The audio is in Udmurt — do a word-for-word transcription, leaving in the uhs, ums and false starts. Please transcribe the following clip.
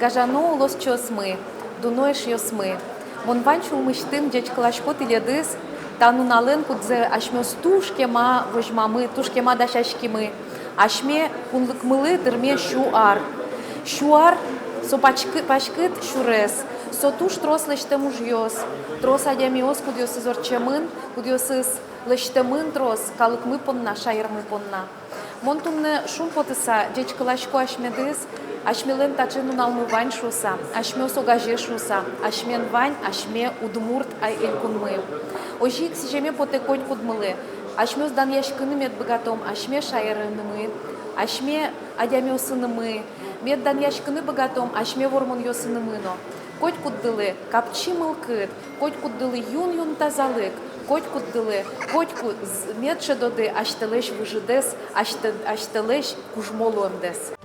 Гажано улосчиосмы, дуно эшъёсмы! Мон вань сюлмысьтым ӟечкыласько тӥледыз та нуналэн, кудзэ асьмеос туж кема возьмамы, туж кема дасяськимы. Асьме кунлыкмылы тырме сю ар. Сю ар — со паськы-, паськыт сюрес, со туж трос лэсьтэм ужъёс, трос адямиос, кудъёсыз ортчемын, кудъёсыз лэсьтэмын трос калыкмы понна, шаермы понна. Мон туннэ шумпотыса ӟечкыласько асьмедыз, асьмелэн таӵе нуналмы вань шуыса, асьмеос огазе шуыса, асьмелэн вань асьме удмурт ай-, элькунмы. Озьы ик сӥземе потэ котькудмылы: асьмеос данъяськыны мед быгатом асьме шаерынымы, асьме адямиосынымы, мед данъяськыны быгатом асьме вормонъёсынымы но. Котькуддылы капчи мылкыд, котькуддылы юн-юн тазалык, котькуддылы, котьку з-, мед шӧдоды асьтэлэсь выжыдэс, асьтэ-, асьтэлэсь кужмо луэмдэс.